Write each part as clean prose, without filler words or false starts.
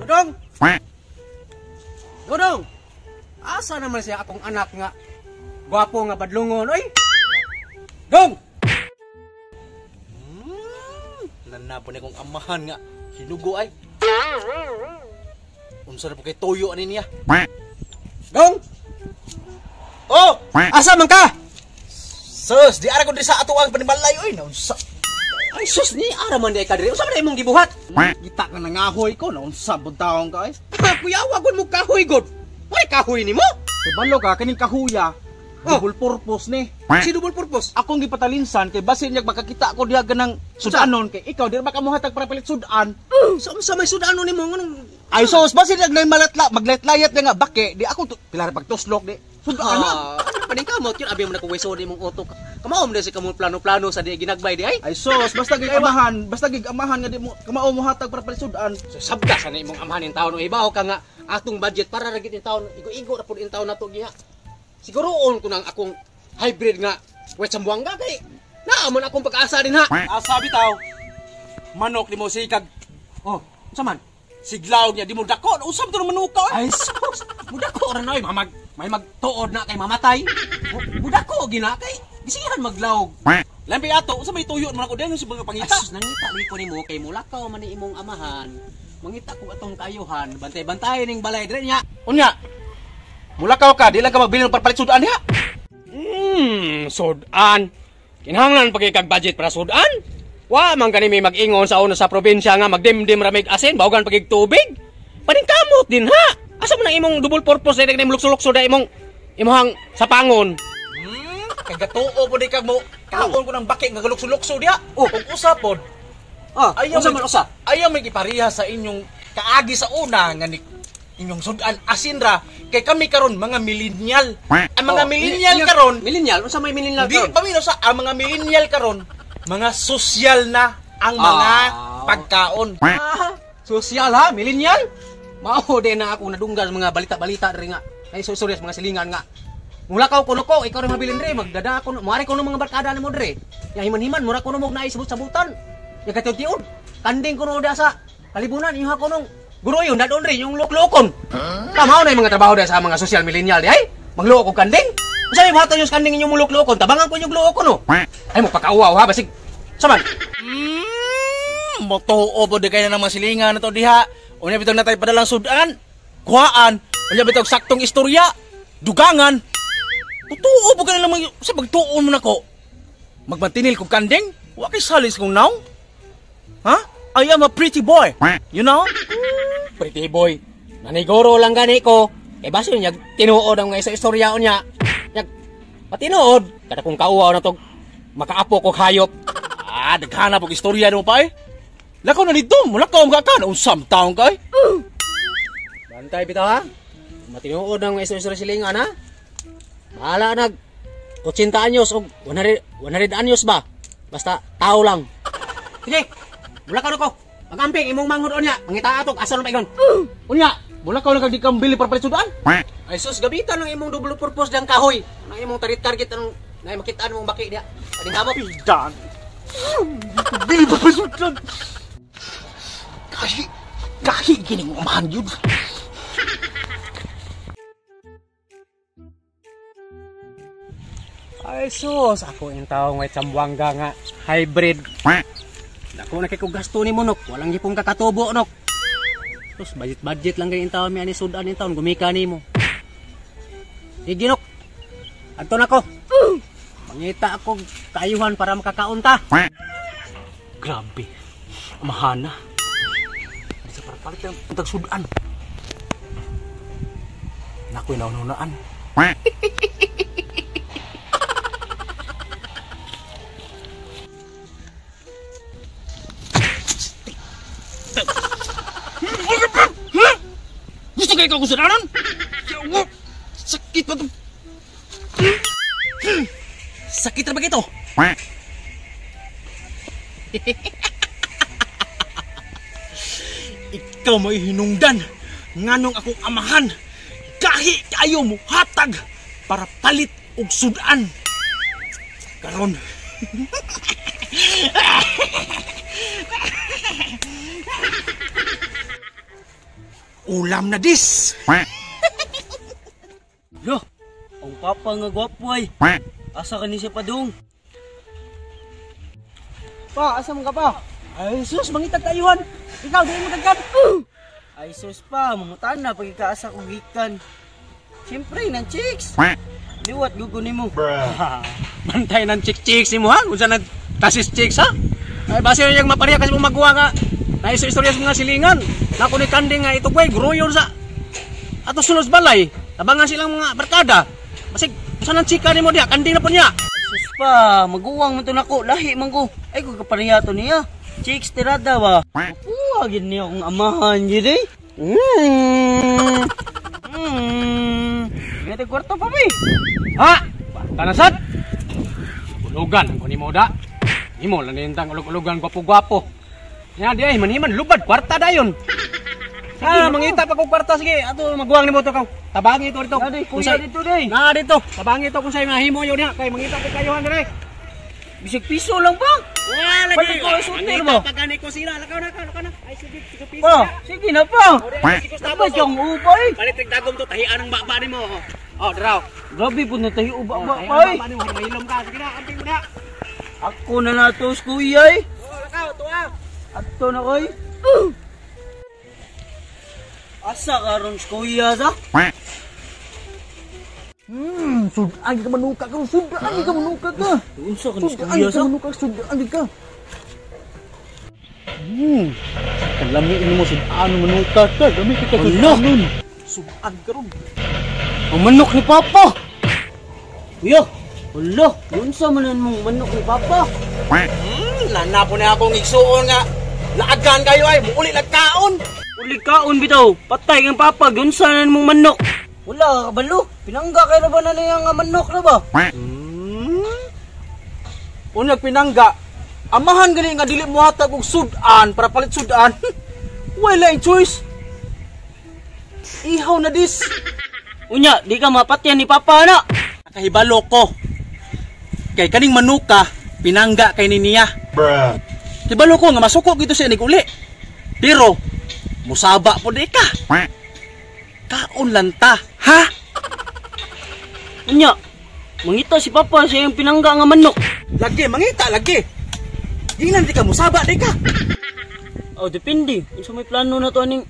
Dodong! Dodong! Asa naman siya akong anak nga gwapo nga badlungon, oy? Dong! Nanapon ni kong amahan nga hinugo ay. Unsa na po kay toyo ani niya? Dong! Oh! Asa man ka? Sus, di ara ko diri sa ato ang panimalay oy. Naunsa? Ay sus ni ara man di ka diri. Unsa man imong gibuhat? Gita ka nangahoy ko, naunsa bud taong ka ay. Kuya, wagod mo kahoy god. Wala kahoy nimo? Kay balo ka kining kahuya. Oh. Double purpose ni. Si double purpose. Akong gipatalinsan kay basin niya makakita ko diha ganang sudanon kay ikaw di ba ka mohatag para palit sudan. Sa unsa may sudanon nimo nganong Ay sus, basin niya malatla, maglayat-layat niya nga bake di ako pilar pagtuslok di. Sudan na. Paningkamot yun abi mo na kuweso ni imong utok. Kamao mo si kamo plano-plano sa di ginagbay di ay. Ay sus, basta gig amahan nga di mo kamao mohatag para palit sudan. So sabga sa na imong amahan in taon o ibaw ka nga atong budget para ra gid in taon igo-igo ra pud in taon nato giha. Siguro on ko nang akong hybrid nga wet Zamboanga kay naa man akong pag-asa din ha. Asa bitaw. Manok di mo sikag. Oh, unsa man? Siglaw niya di mo dako. Unsa man to manuka oy? Ay sus, mudako ra na oy mamag may magtuod na kay mamatay. Mudako gina kay gisihan maglawg. Lambi ato, unsa may tuyo man ako diyan sa mga Ay pangita. sus, nangita ni ko nimo kay mulakaw man ni imong amahan. Mangita ko atong kaayuhan, bantay-bantay ning balay dire niya. Unya. Mulakaw ka, di lang ka magbili ng parpalit sudan diha. Sudan. Kinahanglan pa kay kag budget para sudan. Wa man gani may mag-ingon sa una sa probinsya nga magdimdim ra mig asin, bawgan pagig tubig. Paningkamot din ha. Asa man ang imong double purpose dai imong lukso-lukso dai imong imong sapangon. Kay gatuo po di kag mo kaon ko ng baki nga galukso-lukso diha. Oh. Ug usa pod. Ah, Ayaw unsa man usa? Ayaw may gipariha sa inyong kaagi sa una nga ni inyong sudan asin ra kay kami karon mga millennial. Ang mga Oh, millennial karon, Millennial, unsa may millennial di karon? paminaw sa ang mga millennial karon, mga sosyal na ang mga pagkaon. Ah, sosyal ha, millennial. Mao din na ako nadunggal mga balita-balita diri nga. Ay sorry mga silingan nga. Mulakaw kuno ko, ikaw rin mabilin diri, magdada ko, muari ko ng mga barkada nimo diri. Ya himan-himan mura kuno mo naay sabot-sabutan. Ya katiud-tiud. Kanding kuno da sa kalibunan iha kuno guro yun dadon rin yung luklukon. Tama na yung mga trabaho da sa mga social millennial di ay. Magluok og kanding. Unsa may buhaton yung kanding inyong muluklukon? Tabangan ko inyong luokon no. Ay mo pakauwaw ha basig. Saman. Motuo po di kayo na ng mga silingan na to diha. Unya bitaw na tayo padalang sudan. Kuhaan. Unya bitaw saktong istorya. Dugangan. Totoo po ka na lang sa pagtuon mo nako. Magmantinil kong kanding. Wa kay salis kong naong. Ha? I am a pretty boy. You know? Pretty boy. Naniguro lang gani ko. Kay baso niya tinuod ang mga isa istorya niya. Nyag patinuod kada kong kauwaw na tog makaapo ko hayop. Ah, daghana pog istorya nimo pa eh. Lakaw na dito, mulakaw mga ka, unsam taong ka eh. Bantay bitaw ha. Matinuod ang mga istorya silingan ha. Bahala nag 80 anyos og 100 100 anyos ba? Basta tao lang. Sige. Mulakaw na ko. Magamping imong manghod unya. Mangita atog asa na pa igon. Unya, mulakaw na kag di kang bili para palit sudan. Ay sus, gamitan ang imong double purpose diyang kahoy. Ang imong target ang na makitaan mong baki diha. Paningkamot. Pidan. Bili pa palit sudan. Kahi, kahi gining umahan yun. Ay sus, ako yung tao ngay Zamboanga nga hybrid. Dako na kay kog gasto ni mo nok, walang gipong kakatubo nok. Sus, budget-budget lang kay tao mi ani sudan in taon gumika nimo. Sige nok. Adto na ko. Mangita ako kaayuhan para makakaon ta. Grabe. Amahana. Di sa para palit ang tag sudan. Nakoy naununaan. Gusto kayo kong sudanan? Sakit pa to. Sakit na ba ito? Ikaw may hinungdan nganong akong amahan gahi kayo mo hatag para palit og sudan karon. Ulam na dis. Lo, ang papa nga gwapo ay. Asa ka ni siya padung? Pa, asa man ka pa? Ay sus, mangitag tayuhan. Ikaw di mo dagkan. Ay sus pa, mangutan na pagkikaasa ko gikan. Siyempre, nang chicks. Liwat gugo nimo. Bantay ng chick-chicks nimo ha. Unsa nang tasis chicks ha? Ay base yung mapareha kasi mo magkuha nga. Naiso istorya sa mga silingan. Nako ni kanding nga ito boy, gruyon sa ato sulod sa balay. Tabangan silang mga barkada. Basig unsa nang chika nimo diha, kanding na po niya. Ay sus pa, maguwang man to nako, lahi man ko. Ay ko kapareha to niya. Chicks tirada ba? Mapuha gid niya akong amahan gid eh. Ngati kwarto pa bi. Ha? Tanasad? Ulugan ang kunin mo da. Imo lang nintang ulog-ulugan gwapo-gwapo. Ya di ay maniman lubad kwarta dayon. Ah, mangita pa kog kwarta sige. Ato maguwang nimo to kaw. Tabangi to dito. Na, di, kuya dito, di. Na dito. Tabangi to kung say mahimo yo diha kay mangita ko kayuhan dire. Bisag piso lang ba? Wala Balik ko, sultir mo. Mangita pa gani ko sila. Lakaw na, lakaw na. Ay sige, sige piso. Pa, sige na pa. Tapos Dapat yung upay. Palit dagom to tahian ang baba nimo. Oh, draw. Grabe po na tayo uba ba Tahian pa ang eh. baba nimo, mahilom ka. Sige na, amping mo na. Ako na natos kuya eh. Oh, lakaw, tuwa. Ato na koy. Asa karon sa kuya sa? Sudan ka manuka ka, sudan ka manuka ka. Unsa ka ni Sudan kuya ka sa? manuka, sudan ka. Kalami mo sudan manuka ka. Lami ka Ano? Sudan ka ron. Ang manok ni Papa. Kuya, hala, unsa man ang mong manok ni Papa? Lana po na akong igsuon nga. Laagan kayo ay, muuli nagkaon. Uli kaon bitaw, patay kang Papa, unsa man mong manok? Wala ka kabalo, pinangga kay ra ba na niya nga manok na ba? Unyag pinangga, amahan gani nga dili mo hatag og sudan para palit sudan. Wala yung choice. Ihaw na dis. Unya, di ka mapatyan ni Papa na. Nakahibalo ko. Kay kaning manuka, pinangga kay ni niya. Hibalo ko nga masuko gito siya nig uli. Pero musaba po di ka. Kaon lang ta, ha? Unya, mangita si Papa sa iyong pinangga nga manok. Lagi mangita lagi. Ginan di ka musaba di ka. Oh, depende. Unsa may plano na to aning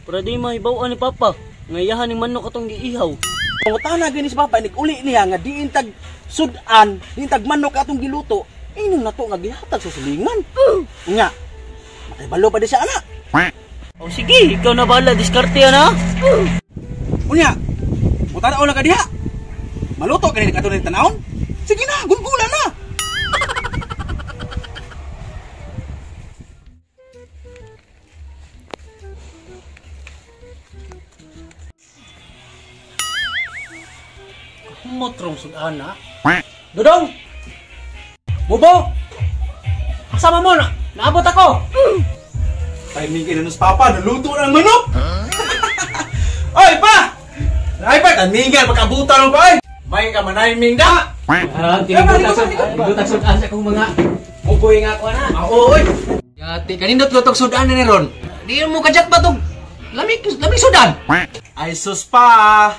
para di mahibaw-an ni Papa nga iyahan ning manok atong giihaw. Pangutana gini si Papa nig uli niya nga diin tag sudan, diin tag manok atong giluto. Inong nato nga gihatag sa silingan. Nga. Makibalo pa di siya ana. Oh, sige, ikaw na bahala diskarte ana. Unya. Mutanaw lang ka diha. Maluto kani kato ni tanawon. Sige na, gulgula na. Motrong sudana. Dodong! Bubo! Kasama mo na! Naabot ako! Timing kay nanos papa, naluto na ang manok. Oy pa! Ay pa, taningan pagkabutan mo pa ay. May ka manayiming da. Ah, tinindot sudan sa akong mga buboy nga ako na. Oo, oy. Yati, kanindot lutog sudan ni ron. Di mo kajat ba tog? Lamig, lamig sudan. Ay sus pa.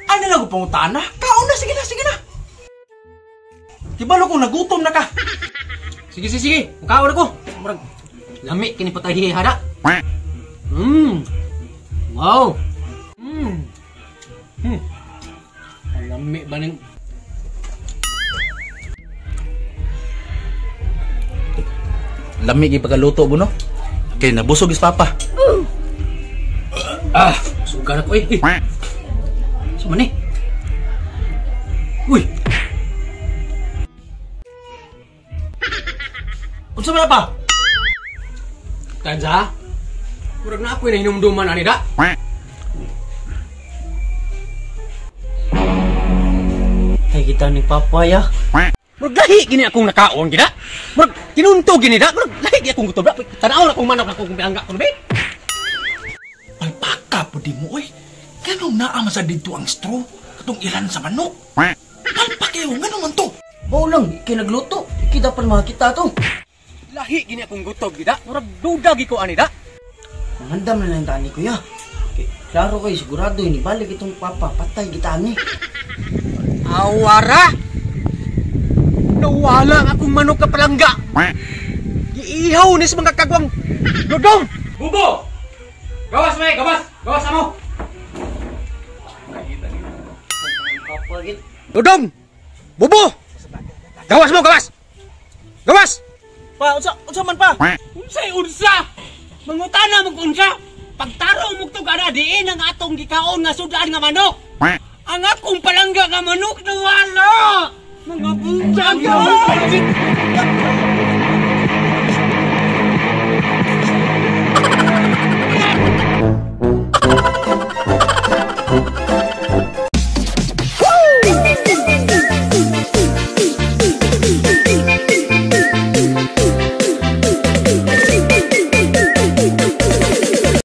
Ano na ko pangutana? Kaon na, sige na, sige na. Kibalo kung nagutom na ka. Sige, sige, sige. Mukaon ako. Murag, lami kini patay hada. Wow. Ang lami ba ning Lami gyud pagkaluto mo no. Kay nabusog is papa. Ah, suga na ko eh. Uy. Sa man eh. Uy, Unsa man na pa? Tanza. Murag na ako'y nahinumduman ani da. Tay kita ni Papa ya. Murag lahi gini akong nakaon gina. Murag tinunto gini da. Murag lahi gini akong gutom da. Tanaw na akong manok na akong pinangga ko be. Palpaka po di mo oy. Ganong naa man sa didto ang straw katong ilan sa manok. Palpa kayo ngano man to? Bao lang, ikay nagluto. Ikay dapat makita to. Lahi gini akong gutom gida. Murag duda gi ko ani da. Mangandam na lang tani, kuya. Kay, klaro kay sigurado ini balik itong papa, patay kita ni. Awara! Nawala ang akong manok ka palangga. Giihaw ni sa mga kagwang dodong. Bubo! Gawas may, gawas! Gawas amo! Papa gid. Dodong! Bubo! Gawas mo, gawas! Gawas! Pa, unsa unsa man pa? Unsay unsa? Mangutana mo unsa? Pagtaro mo tug ana diin ang atong gikaon nga sudan nga manok. Ang akong palangga nga manok nawala. Mga buntag.